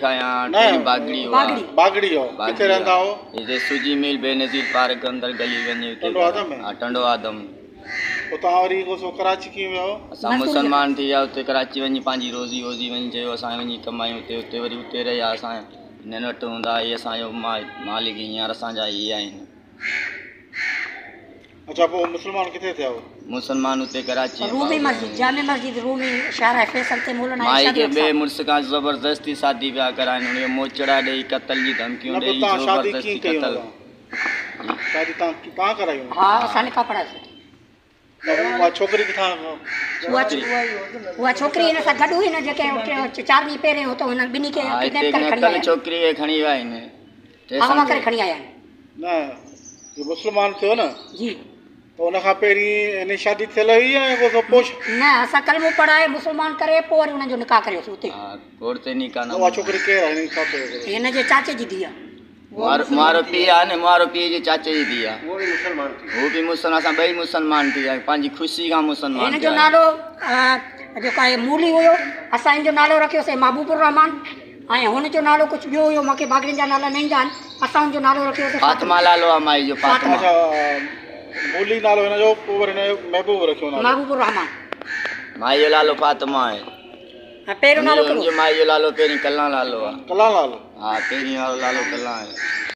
کان يا ٽي باگڙي هئا. باگڙي هئا. ڪٿي رهندا هئو؟ هتي سوجي ميل بينظير پارڪ اندر گلي وڃي اتي. ٽنڊو آدم ۾؟ ها ٽنڊو آدم. اتان وري ڪو ڪراچي ڪيئن ويا هئو؟ اسان مسلمان ٿي ويا اتي ڪراچي وڃي پنهنجي روزي ووزي وڃي چيو اسان وڃي ڪمايون اتي اتي وري اتي رهيا اسان هنن وٽ هوندا هي اسان جو مالڪ هينئر اسان جا هي آهن. اڇا پوء مسلمان ڪٿي ٿيا هو؟ مسلمان اتي ڪراچي ۾ رومي مسجد جامع مسجد رومي شارع فيصل تي مولانا مائي ارشاد کي الحق ٻئي صاحب. مڙس کان زبردستي شادي پيا ڪرائن ان کي موچڙا ڏئي قتل جي ڌمڪيون نه پوء ڏئي توهان شادي زبردستي ڪيئن ڪئي قتل. هن سان؟ شادي توهان توهان ڪرائي هن ها اسان نڪاح پڙهايوسين. نه اها ڇوڪري ڪٿان اها اها ڇوڪري هن سان گڏ هئي نه جيڪي چار ڏينهن پهرين هتو هنن ٻنهي کي ها ڪڊنيپ هتي ڪري کڻي نڪل آيا آهن. ڇوڪري کي کڻي ويا آهن. اغوا ڪري کڻي آيا آهن. نه هي مسلمان ٿيو نه جي. ته ان کان پهرين هن جي شادي ٿيل هئي يا ڪو پوء؟ نه اسان ڪلمو پڙهائي مسلمان ڪري پوء وري انهن جو نڪاح ڪريوسين اتي. ها ڪورٽ تي نڪاح اها ڇوڪري ڪير آهي هن جي ڇا ٿيو؟ هن جي چاچي جي ڌيء. مارو پيء آهي نه مارو پيء جي چاچي جي ڌيء آهي. هو به مسلمان ٿي هو به مسلمان اسان ٻئي مسلمان ٿي ويا پنهنجي خوشي کان مسلمان هن جو نالو جيڪو آهي مولي هيو اسان هن جو نالو رکيوسين محبوب الرحمان ۽ هن جو نالو ڪجهه ٻيو هيو مونکي باگڙين جا نالا نه ايندا آهن اسان هن جو نالو رکيوسين فاطمه لالو آهي مائي جو فاطمه. اڇا مولي نالو هن جو پوء وري هن جو محبوب رکيو نالو. محبوب الرحمان. مائي جو نالو فاطمه آهي. ۽ پهريون نالو ڪهڙو؟ مائي جو نالو پهرين ڪلان لالو آهي. ڪلان لالو. ها پهرين وارو لالو ڪلان آهي.